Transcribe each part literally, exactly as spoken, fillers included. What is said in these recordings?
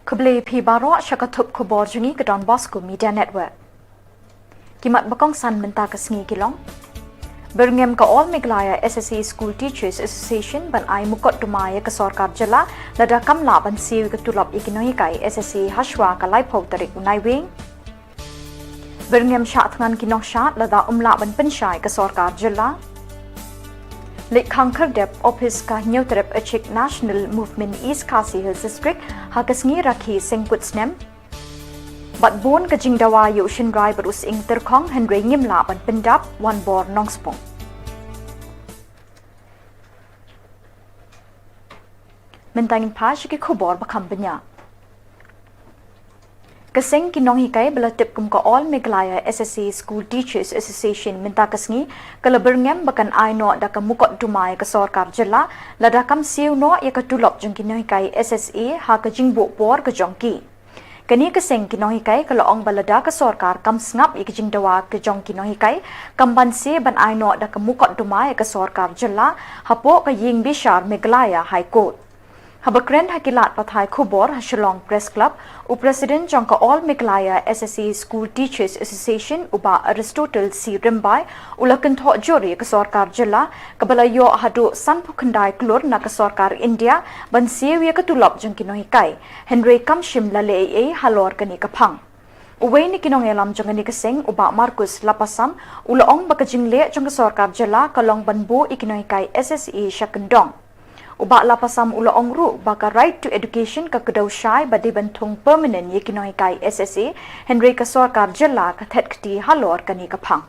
Khublei phi baroh sha ka thup khubor jong ngi ka Don Bosco Media Network. Ki mat ba kongsan mynta ka sngi ki long: Byrngem ka All Meghalaya S S A School Teachers Association ban ai mukotduma ïa ka sorkar jylla lada kam lah ban siew ïa ka tulop ïa ki nonghikai S S A hashwa ka laiphew tarik u Naiwieng. Byrngem shah thngan ki nongshad lada ym lah ban pynshai ka sorkar jylla. Leit khang khyrdep ophis ka Hynñiewtrep Achik National Movement East Khasi Hills District ha ka sngi Rakhi seng kut snem. Bad bun ka jingdawa ïa u shynrai bad u sying tyrkhong hynrei ngim lah ban pyndap, Wanbor Nongspung. Mynta ngin phai sha ki khubor ba kham bniah. Ka seng ki nonghikai ba la tip kum ka All Meghalaya S S A School Teachers Association mynta ka sngi ka la byrngem ba kan ai noh da ka mukotduma ïa ka sorkar jylla lada kam siew noh ïa ka tulop jong ki nonghikai S S A ha ka jingbuh por ka jong ki. Kane ka seng ki nonghikai ka la ong ba lada ka sorkar kam sngap ïa ka jingdawa ka jong ki nonghikai, kam banse ban ai noh da ka mukotduma ïa ka sorkar jylla hapoh ka ïing bishar Meghalaya High Court. Haba kren ha ki lad pathai khubor ha Shillong Press Club, u President jong ka All Meghalaya S S A School Teachers Association, u Bah Aristotle C Rymbai, u la kynthoh jur ïa ka sorkar jylla kaba la ïoh haduh sanphew khyndai klur na ka sorkar India ban siew ïa ka tulop jong ki nonghikai, hynrei kam shym la leh ei ei halor kane ka phang. Uwei na ki nongïalam jong kane ka seng, u Bah Marcus Lapasam, u la ong ba ka jingleh jong ka sorkar jylla ka long ban buh ïa ki nonghikai S S A sha kyndong. U Bah Lapasam u la ong ruh ba ka Right to Education ka kdew shai ba dei ban thung permanent ïa ki nonghikai S S A, hynrei ka sorkar jylla ka thet kti halor kane ka phang.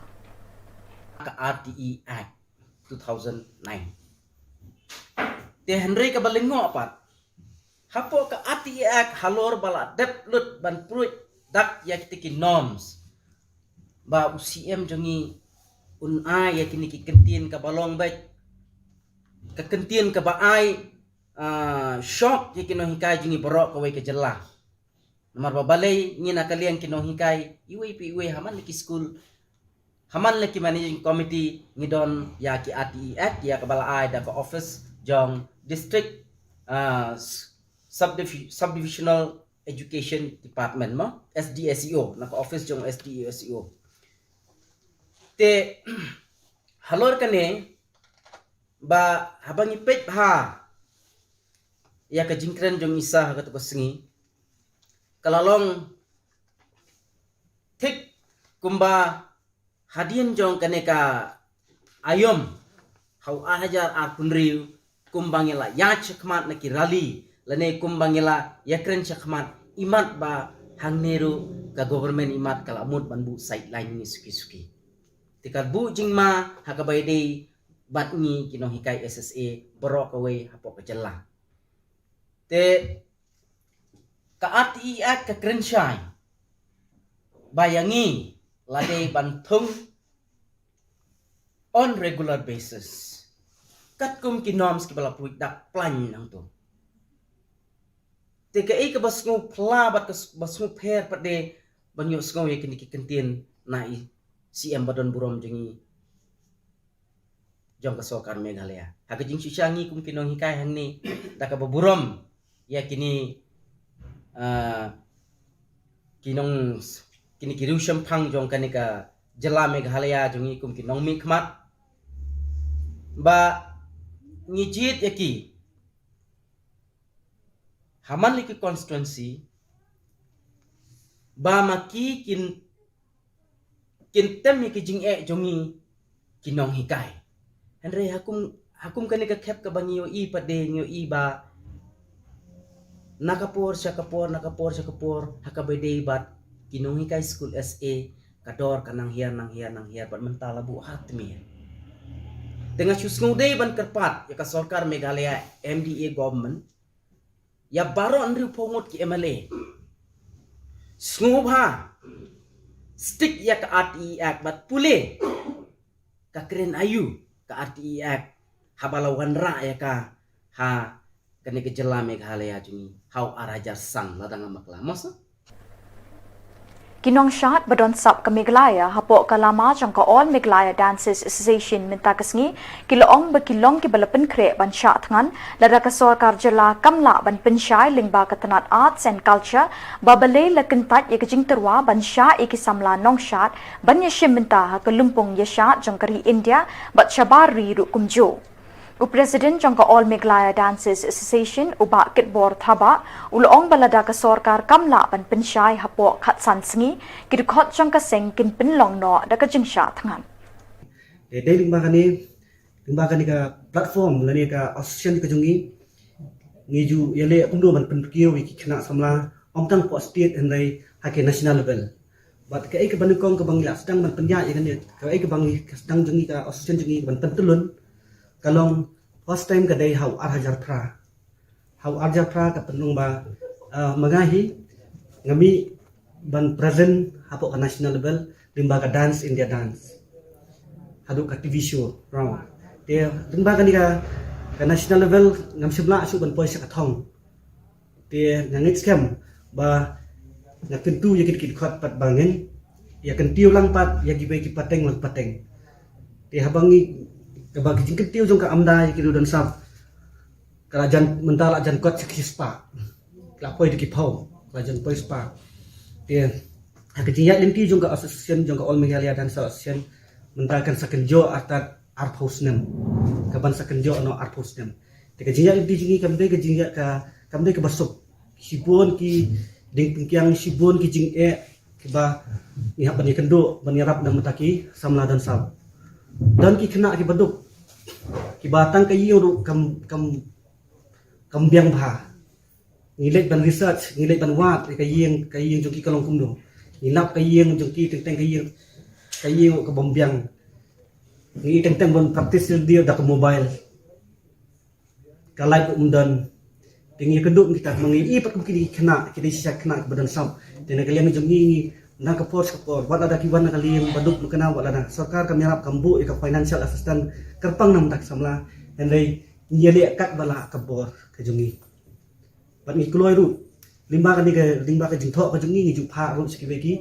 Ka R T E Act two thousand nine. Te hynrei kaba lyngngoh pat, hapoh ka R T E Act halor ba la dep lut ban pruid dak ïa kita ki norms, ba u C M jong ngi un ai ïa kine ki kyntien kaba long beit ka kyntien kaba ai, ah, shock ïa ki nonghikai jong ngi baroh kawei ka jylla. Namar ba balei ngi na ka liang ki nonghikai, iwei pa iwei ha man la ki skul, ha man la ki managing committee ngi don ïa ki R T E Act, ïa kaba la ai da ka office jong district, ah, s-, subdivi-, subdivisional education department mo, S D S E O, na ka office jong S D S E O. Te halor kane, ba haba ngi peit bha ïa ka jingkren jong i Sir ha kato ka sngi, ka la long thik kumba hadien jong kane ka aïom ha u ar hajar arphew hynriew, kumba ngi la ïaid shakhmat na ki rally lane kumba ngi la ïakren shakhmat, imat ba hangne ruh ka government imat ka la mut ban buh sideline ngi suki suki. Te ka buh jingma ha kaba ïadei bad ngi ki nonghikai S S A baroh kawei hapoh ka jylla. Te ka R T E Act ka kren shai ba ïa ngi la dei ban thung on regular basis katkum ki norms kiba la pruid dak plain nangto. Te kaei kaba sngewphylla bad kaba sngewpher pat de ban ïohsngew ïa kine ki kyntien na i C M ba don burom jong ngi, jong ka sorkar Meghalaya. Ha ka jingshisha ngi kum ki nonghikai hangne da kaba burom ïa kine, ah, ki nong, kine ki riewshemphang jong kane ka jylla Meghalaya jong ngi kum ki nongmihkhmat, ba ngi jied ïa ki ha man la ki constituency, ba ma ki kin, kin tem ïa ki jingeh jong ngi ki nonghikai. Hynrei ha kum, ha kum kane ka khep kaba ngi ïohi pat de, ngi ïohi ba na ka por sha ka por, na ka por sha ka por, ha kaba ïadei bad ki nonghikai skul S A, ka dor ka nang hiar, nang hiar, nang hiar bad mynta la buh ha tmier. Te nga shu sngewdei ban kyrpad ïa ka sorkar Meghalaya M D A government, ïa baroh hynriewphew ngut ki M L A, sngewbha stick ïa ka R T E Act bad pule ka kren aïu ka R T E Act haba la wanrah ïa ka ha kane ka jylla Meghalaya jong ngi ha u ar hajar san, lada ngam bakla, mo sir? Ki nongshad ba don sap ka Meghalaya hapoh ka lama jong ka All Meghalaya Dancers Association mynta ka sngi ki la ong ba ki long kiba la pynkhreh ban shah thngan lada ka sorkar jylla kam lah ban pynshai lyngba ka tnat Arts and Culture, ba balei la kyntait ïa ka jingtyrwa ban shah ïa ki samla nongshad ban ïashim bynta ha ka lympung ïashad jong ka ri India bad shabar ri ruh kumjuh. U President jong ka All Meghalaya Dancers Association, u Bah Kitbor Thabah, u la ong ba lada ka sorkar kam lah ban pynshai hapoh khatsan sngi, ki dkhot jong ka seng kin pynlong noh da ka jingshah thngan. Te dei lyngba kane, lyngba kane ka platform lane ka association ka jong ngi, ngi ju ïaleh kumno ban pynkiew ïa ki khynnah samla, ym tang hapoh state hynrei ha ka national level. Bad kaei kaba nyngkong kaba ngi la sdang ban pynïaid ïa kane, kaei kaba ngi, ka sdang jong ngi, ka association jong ngi ban pyntyllun, ka long first time ka dei ha u ar hajar phra. Ha u ar hajar phra ka pynlong ba, ah, ma nga hi nga mih ban present hapoh ka national level lyngba ka Dance India Dance haduh ka T V show round. Te lyngba kane ka, ka national level ngam shym lah shuh ban poi sha ka thong. Te nga ngeit skhem ba nga kyntu ïa ki, ki dkhot pat ba ngin ïa kyntiew lang pat ïa kiwei ki pateng lang pateng. Te haba ngi, kaba ki jingkyntiew jong ka AMDA ïa ki ruh don sap, ka la jan, mynta la jan kot sha ki spah, la poi da ki phew, la jan poi spah. Te ha ka jingïaid lynti jong ka association, jong ka All Meghalaya Dance Association, mynta kan sa kynjoh artat arphew snem. Kaban sa kynjoh noh arphew snem. Te ka jingïaid lynti jong ngi kam dei ka jingïaid ka, kam dei kaba suk. Shibun ki diengpyngkiang, shibun ki jingeh kiba ngi hap ban ïakynduh, ban ïarap na ka bynta ki samla don sap. Don ki khynnah kiba duk, kiba tang ka ïing ruh kam, kam, kam biang bha. Ngi leit ban research, ngi leit ban wad ïa ka ïing, ka ïing jong ki ka long kumno. Ngi lap ka ïing jong ki, teng teng ka ïing, ka ïing ka bym biang. Ngi teng teng ban practice ïa lade da ka mobile. Ka light ruh ym don. Te ngi ïakynduh kita, ma ngi i pat kum kine ki khynnah, ki dei shisha khynnah kiba don sap. Te na ka liang jong ngi, ngi na ka por sha ka por, wat lada ki wan na ka liang ba duk, ba kynmaw, wat lada sorkar kam ïarap, kam buh ïa ka financial assistance kyrpang na ka bynta ki samla. Hynrei ngi ïaleh kat ba lah ka bor ka jong ngi. Bad ngi kloi ruh lyngba kane ka, lyngba ka jingthoh ka jong ngi, ngi ju phah ruh sha kiwei ki,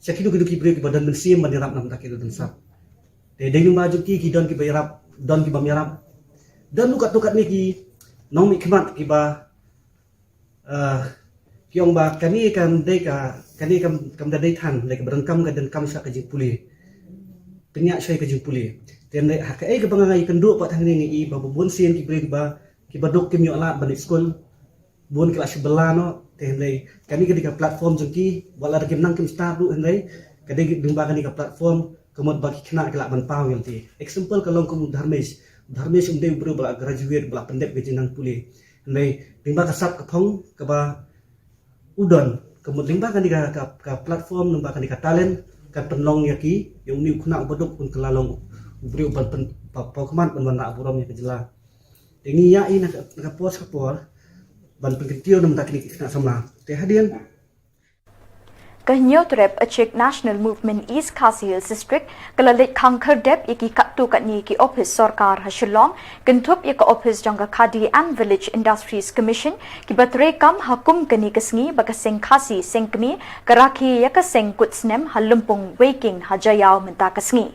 sha kino kino ki briew kiba don mynsiem ban ïarap na ka bynta ki ruh don sap. Te dei lyngba jong ki, ki don kiba ïarap, don ki bym ïarap. Don ruh katto katne ki nongmihkhmat kiba, eh, ki ong ba kane kam dei ka, kane kam, kam da dei than, dei kaba donkam, ka donkam sha ka jingpule. Pynïaid sha ka jingpule. Te hynrei ha kaei kaba nga ïakynduh pat hangne ngi i ba bun sien ki briew kiba, kiba duk kim ïoh lad ban leit skul. Bun ki la shu bylla noh, te hynrei kane ka dei ka platform jong ki, wat lada kim nang kim start ruh hynrei ka dei lyngba kane ka platform ka mut ba ki khynnah ki lah ban paw ïa lade. Example ka long kum u Dharmesh. U Dharmesh um dei u briew ba la graduate, ba la pyndep ka jingnang pule. Hynrei lyngba ka sap ka thong kaba u don, ka mut lyngba kane ka, ka, ka platform, lyngba kane ka talent, kan pynlong ïa ki, ïa une u khynnah uba duk un kylla long u briew ban pyn, ba, paw khmat ban wanrah burom ïa ka jylla. Te ngi ïa i na ka, na ka por sha ka por ban pynkyntiew na ka bynta kine ki khynnah samla. Te hadien. Ka Hynñiewtrep Achik National Movement East Khasi Hills District ka la leit khang khyrdep ïa ki katto katne ki ophis sorkar ha Shillong, kynthup ïa ka ophis jong ka Khadi and Village Industries Commission, kiba treikam ha kum kane ka sngi ba ka seng Khasi seng kmie ka rakhe ïa ka seng kut snem ha lympung Weiking ha Jaïaw mynta ka sngi.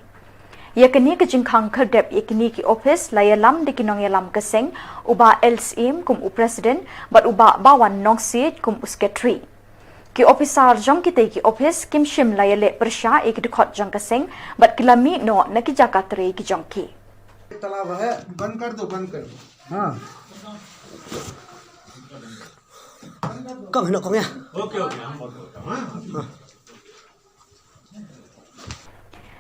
Ïa kane ka jingkhang khyrdep ïa kine ki ophis la ïalam da ki nongïalam ka seng, u Bah L Syiem kum u president bad u Bah Bawan Nongsiej kum u secretary. Ki ophisar jong kitei ki ophis kim shym la ïaleh pyrshah ïa ki dkhot jong ka seng bad ki la mih noh na ki jaka trei ki jong ki. ताला है, बंद कर दो, बंद कर दो। हाँ। Kong, heno kong ya. Oke, oke, हम बंद करता हूँ, हाँ? हाँ।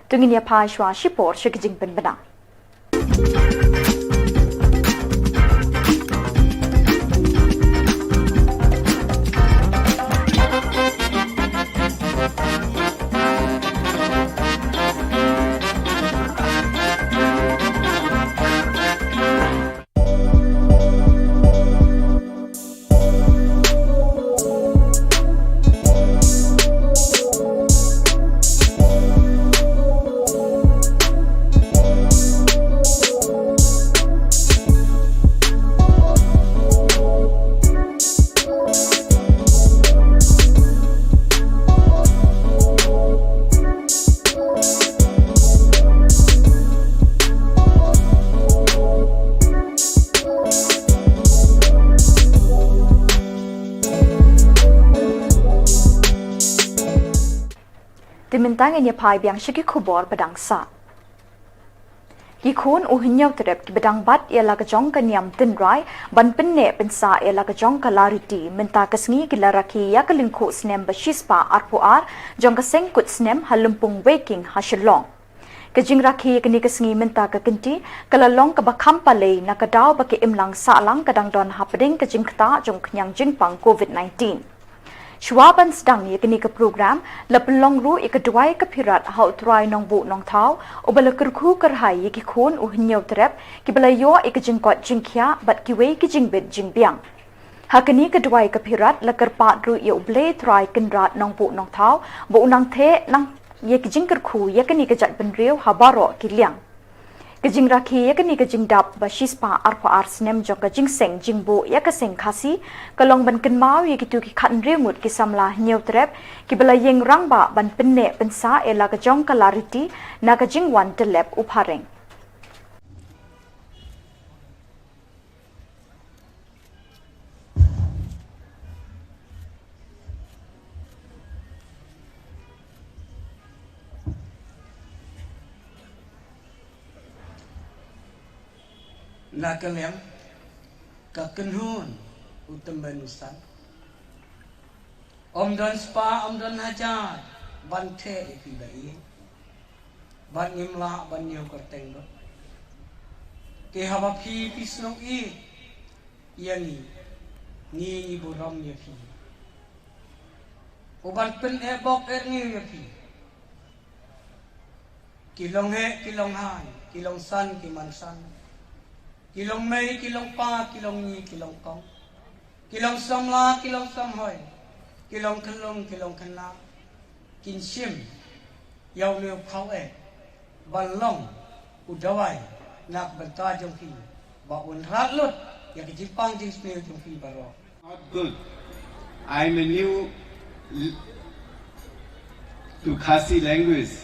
To ngin ïa phai shuwa shipor sha ki jingpynbna. Te mynta ngin ïa phai biang sha ki khubor ba dang sah. Ki khun u Hynñiewtrep kiba dang bat ïa la ka jong ka niam tynrai ban pynneh pynsah ïa la ka jong ka lariti mynta ka sngi ki la rakhe ïa ka lyngkhuh snem ba shispah arphew ar jong ka seng kut snem ha Lympung Weiking ha Shillong. Ka jingrakhe ïa kane ka sngi mynta ka kynti ka la long kaba kham palei na ka daw ba ka imlang sahlang ka dang don hapdeng ka jingktah jong khñiang jingpang covid nineteen. Shuwa ban sdang ïa kane ka program, la pynlong ruh ïa ka duwai ka phirat ha u Trai Nongbuh Nongthaw, uba la kyrkhu kyrhai ïa ki khun u Hynñiewtrep, kiba la ïoh ïa ka jingkoit jingkhiah bad kiwei ki jingbit jingbiang. Ha kane ka duwai ka phirat la kyrpad ruh ïa U Blei Trai Kynrad Nongbuh Nongthaw, ba un nang theh nang ïa ka jingkyrkhu ïa kane ka jaitbynriew ha baroh ki liang. Ka jingrakhe ïa kane ka jingdap ba shispah arphew ar snem jong ka jingseng jingbuh ïa ka seng Khasi, ka long ban kynmaw ïa kito ki khathynriew ngut ki samla Hynñiewtrep, kiba la ïeng rangbah ban pynneh pynsah ïa la ka jong ka lariti na ka jingwan tyllep u phareng. Na ka liang ka kynhun u tymmen u san. Ym don spah, ym don hajar ban theh ïa phi ba ïeit. Ban ngim lah ban ñiew kyrteng bad. Te haba phi, phi sngew ïeit ïa ngi, ngi ngi burom ïa phi. U ban pyneh bok er ngi ïa phi. Ki long heh, ki long hai, ki long san, ki man san. Ki long mei, ki long pa, ki long ñi, ki long kong. Ki long samla, ki long samhoi. Ki long khyllung, ki long khynnah. Kin shim ïa u leh u phaw eh ban long u dawai na ka bynta jong phi, ba un rat lut ïa ka jingpang jingsniew jong phi baroh. Not good. I'm a new l- to Khasi language.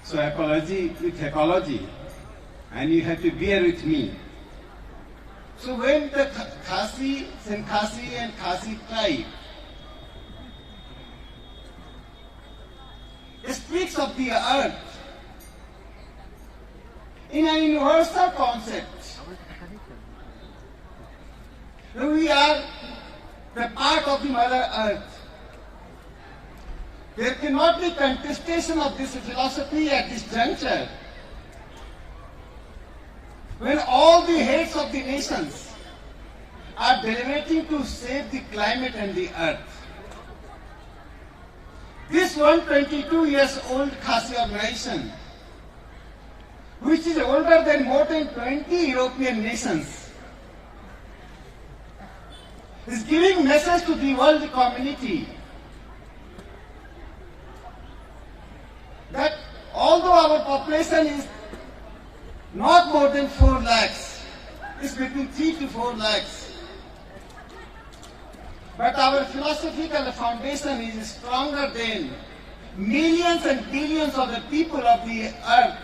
So apology with apology. And you have to bear with me. So when the Kha- Khasi, Saint Khasi and Khasi tribe speaks of the earth in an universal concept, we are the part of the Mother Earth. There cannot be contestation of this philosophy at this juncture, when all the heads of the nations are deliberating to save the climate and the earth. This one twenty-two years old Khasi organization, which is older than more than twenty European nations, is giving message to the world community that although our population is not more than four lakhs, it's between three to four lakhs, but our philosophical foundation is stronger than millions and billions of the people of the earth.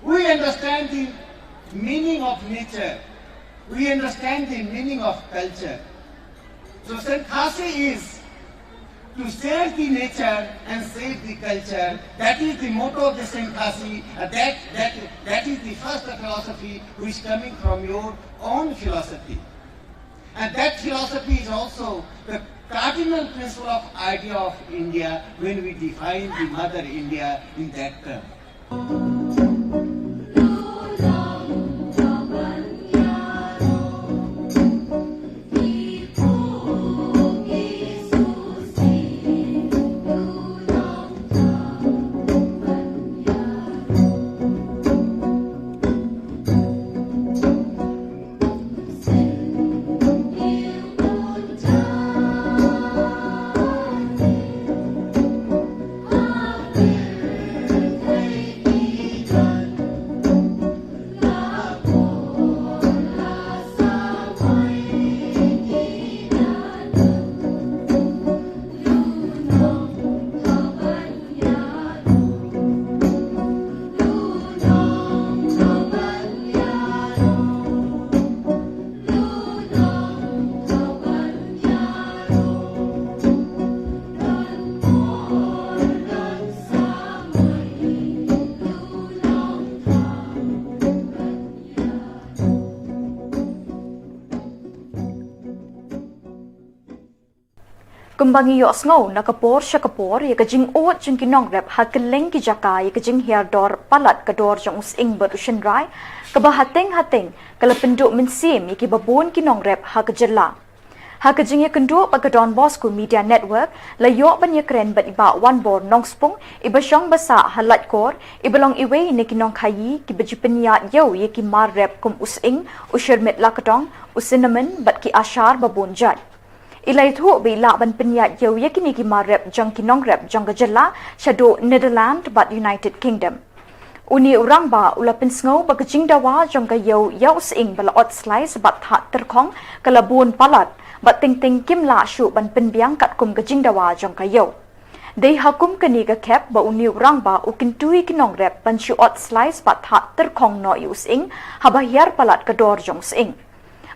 We understand the meaning of nature. We understand the meaning of culture. So Saint Khasi is to save the nature and save the culture. That is the motto of the Saint Khasi. Uh, that, that, that is the first philosophy which coming from your own philosophy. And that philosophy is also the cardinal principle of idea of India when we define the mother India in that term. Kumba ngi ïohsngew na ka por sha ka por ïa ka jingud jong ki nongrep ha kylleng ki jaka ïa ka jinghiar dor palat ka dor jong u sying bad u shynrai, kaba hateng hateng ka la pynduh mynsiem ïa kiba bun ki nongrep ha ka jylla. Ha ka jingïakynduh bad ka Don Bosco Media Network, la ïoh ban ïakren bad i Bah Wanbor Nongspung, iba shong ba sah ha Laitkor, iba long iwei na ki nongkhaïi kiba ju pynïaid ïew ïa ki mar rep kum u sying, u shyrmit lakdong, u cinnamon bad ki ashar ba bun jait. I la ïathuh ba i lah ban pynïaid ïew ïa kine ki mar rep jong ki nongrep jong ka jylla shaduh Netherlands bad United Kingdom. Une u rangbah u la pynsngew ba ka jingdawa jong ka ïew ïa u sying ba la ot slai shabat thad tyrkhong ka la bun palat, bad teng teng kim lah shuh ban pynbiang katkum ka jingdawa jong ka ïew. Dei ha kum kane ka khep ba une u rangbah u kyntu ïa ki nongrep ban shu ot slai shabat thad tyrkhong noh ïa u sying, haba hiar palat ka dor jong u sying.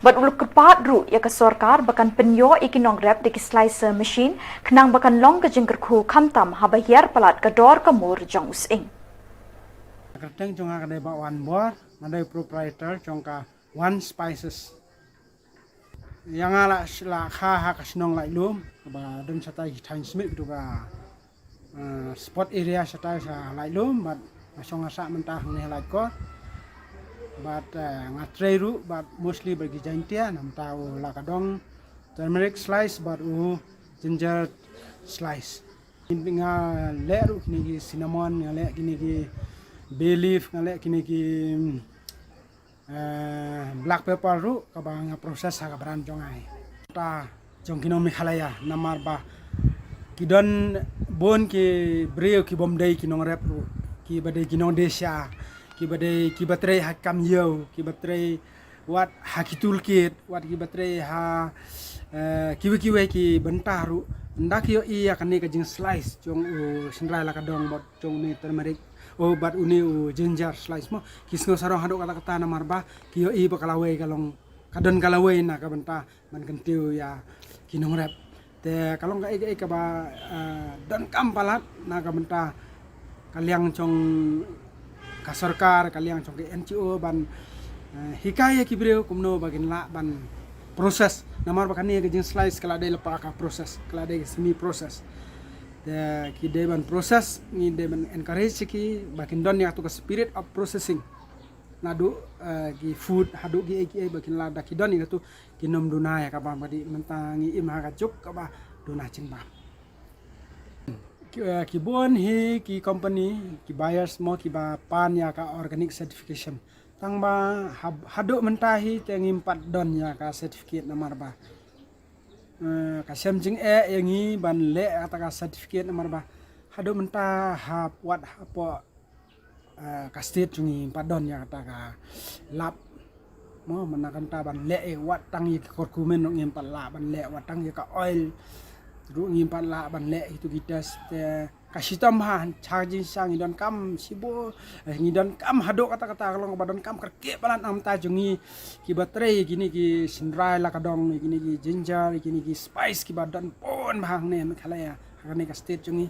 Bad u la kyrpad ruh ïa ka sorkar ba kan pynïoh ïa ki nongrep da ki slicer machine, khnang ba kan long ka jingkyrkhu khamtam haba hiar palat ka dor ka mur jong u sying. Kyrteng jong nga ka dei Bah Wanbor, nga dei proprietor jong ka One Spices. Ïa nga la, la kha ha ka shnong Laitlum, kaba don shatai ki thaiñ Smit, katu ka, eh, spot area shatai sha Laitlum, bad nga shong nga sah mynta hangne ha Laitkor. Bad, eh, nga trei ruh bad mostly bad ki Jaintia, namar u lakdong, turmeric slice bad u ginger slice. Nga leh ruh kine ki cinnamon, nga leh kine ki bay leaf, nga leh kine ki, eh, black pepper ruh, kaba nga process ha ka brand jong nga. Ta jong ki nong Meghalaya, namar ba ki don bun ki briew ki bym dei ki nongrep ruh, kiba dei ki nongdesha, kiba dei kiba trei ha kam ïew, kiba trei wat ha ki toolkit, wat kiba trei ha, eh, kiwei kiwei ki bynta ruh. Ynda ki ïohi ïa kane ka jingslice jong u shynrai lakdong bad jong une turmeric, oh, bad une u ginger slice mo, ki sngew sarong haduh katta katta, namar ba ki ïohi ba ka lawei ka long, ka don ka lawei na ka bynta ban kyntiew ïa ki nongrep. Te ka long kaei kaei kaba, eh, donkam palat na ka bynta ka liang jong ka sorkar, ka liang jong ka N G O ban, eh, hikai ïa ki briew kumno ba kin lah ban process. Namar ba kane ka jingslice ka la dei lypa ka process, ka la dei semi process. Te ki dei ban process, ngi dei ban encourage ki ba kin don ïa katu ka spirit of processing. Naduh, eh, ki food haduh kiei kiei ba kin lah, da ki don ïa katu kin ym duna ïa ka bam ka dih, mynta ngi im ha ka juk kaba duna jingbam. Ki, eh, ki bun hi ki company, ki buyers mo, kiba pan ïa ka organic certification. Tang ba ha, haduh mynta hi te ngim pat don ïa ka certificate, namar ba, eh, ka shem jingeh ïa ngi ban leh kata ka certificate, namar ba haduh mynta ha wat hapoh, eh, ka state jong ngi ngim pat don ïa kata ka lab. Mo, mynta kata ban leh, eh, wat tang ïa ki curcumin ruh ngim pat lah ban leh, wat tang ïa ka oil ruh ngim pat lah ban leh, itu ki test. Te ka shitom ha, ha jingshisha ngi donkam shibun, eh, ngi donkam haduh katta katta, ka long kaba donkam kyrkieh palat na ka bynta jong ngi kiba trei kine ki shynrai lakdong, kine ki ginger, kine ki spice kiba don bun bha hangne Meghalaya, ha kane ka state jong ngi.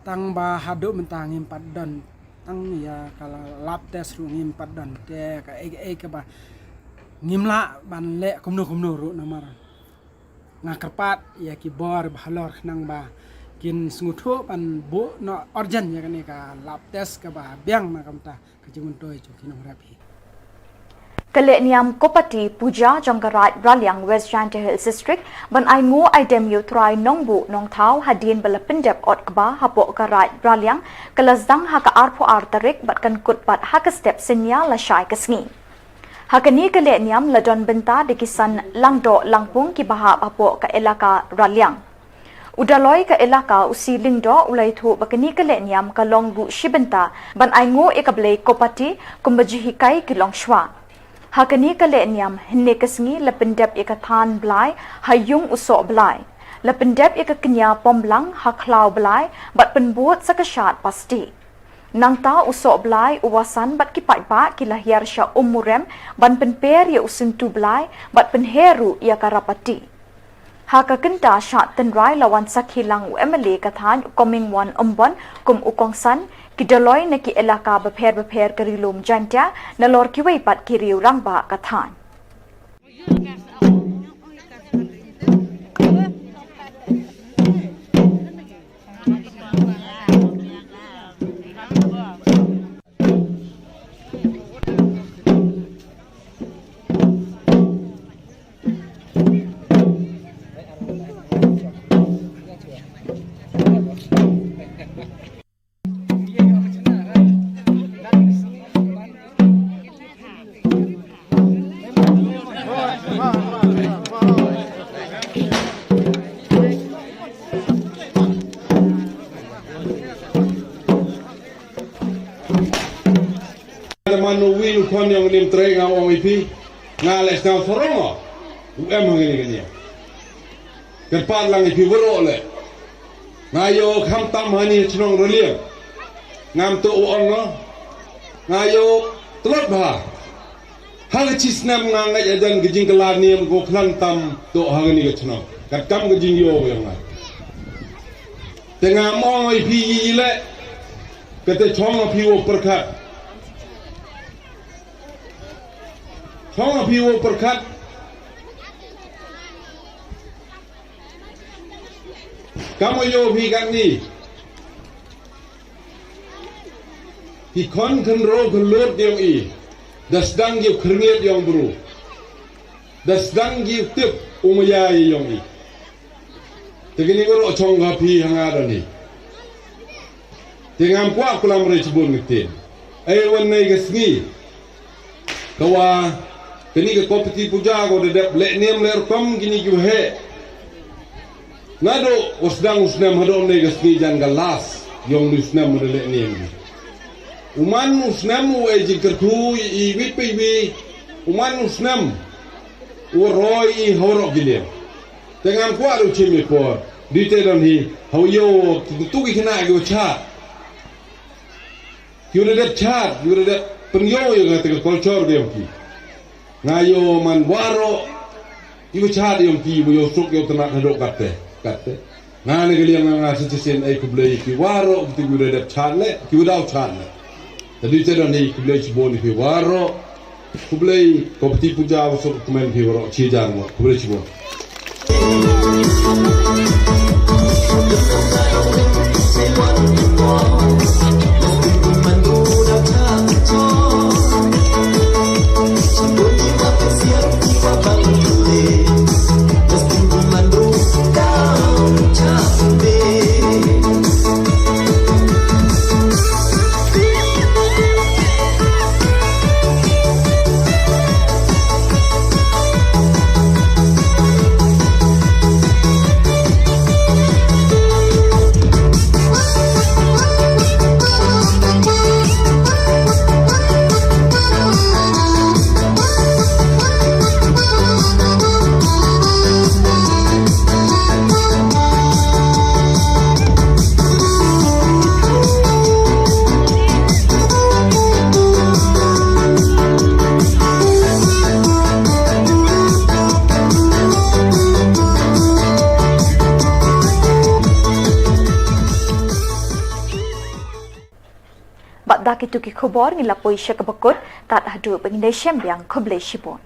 Tang ba haduh mynta ngim pat don, tang ïa ka lab test ruh ngim pat don. Te kaei kaei kaba ngim lah ban leh kumno kumno ruh, namar nga kyrpad ïa ki bor ba halor khnang ba kin sngewthuh ban buh noh urgent ïa kane ka lab test kaba biang na ka bynta ka jingmyntoi jong ki nongrep hi. Ka lehniam Kopati Puja jong ka Raid Raliang, West Jaintia Hills District, ban ai nguh ai dem ïa u Trai Nongbuh Nongthaw hadien ba la pyndep ot kba hapoh ka Raid Raliang, ka la sdang ha ka arphew ar tarik bad kan kut pat ha ka step synñia lashai ka sngi. Ha kane ka lehniam la don bynta da ki san langdoh langpung kiba hap hapoh ka elaka Raliang. U Daloi ka elaka, u C. Lyngdoh, u la ïathuh ba kane ka lehniam ka long ruh shi bynta ban ai nguh ïa ka blei Kopati kumba ju hikai ki longshuwa. Ha kane ka lehniam hynne ka sngi la pyndep ïa ka than blai ha ïung u soh blai. La pyndep ïa ka kñia pomblang ha khlaw blai bad pynbud sa ka shad plastik. Nangta u soh blai, u wasan bad ki paidbah ki la hiar sha Ummurem ban pynper ïa u syntu blai bad pynher ruh ïa ka rapati. Ha ka kynta shad tynrai la wan sakhi lang u M L A ka thaiñ, u Comingone Ymbon, kum u kongsan, ki Daloi na ki elaka bapher bapher ka Ri Lum Jaintia, nalor kiwei pat ki riew rangbah ka thaiñ. Ka sarong u em hangne kane. Kyrpad lang ïa phi waroh leh. Nga ïoh khamtam hani ha chnong Raliang. Ngam tuh u ong no. Nga ïoh tlot bha. Ha ka chi snem nga ngeit hajan ka jingkylla niam ko khlem tam tuh ha kane ka chnong. Katkam ka jingïoh ïa nga. Te ngam ong ïa phi ïa leh. Kata chong ïa phi u pyrkhat. Chong ïa phi u pyrkhat. Kam ïoh phi katni. Phi khon khynro khynlut ïong i. Da sdang ïa u khyrngiat ïong bru. Da sdang ïa u tip u maya ïong i. Te kine ko ro chong ka phi ha nga da ni. Te ngam kwah kulam re chibun ngi te. Ai wan nei ka sngi. Ka wa kane ka Kopati puja ko da dep leh niam leh rukom kine ki wa heh. Naduh u sdang u snem haduh nei ka sngi jan ka last ïong ni u snem u da leh niam. U man u snem u ai jingkyrkhu i wi pa i wi. U man u snem u roi i ha waroh ki liang. Te ngam kwah ruh chim i por. Di te don hi ha u ïoh ki tu ki khynnah ki u chad. Ki u da dep chad, ki u da dep pynïoh ïa nga te ka culture ka ïong ki. Nga ïoh man waroh ki u chad ïong ki, u ïoh suk ïoh tnat haduh katte, katte. Nga ne ka liang nga nga shisien ai khublei ki waroh ki u da dep chad leh, ki u daw chad leh. Te di te don hi khublei chibun ïa phi waroh. Khublei Kopati puja wa suk kmen phi waroh chi jan wa. Khublei chibun. Bad da kitu ki khubor ngi la poi sha kaba kut, tad haduh ba ngin ïashem biang, khublei shibun.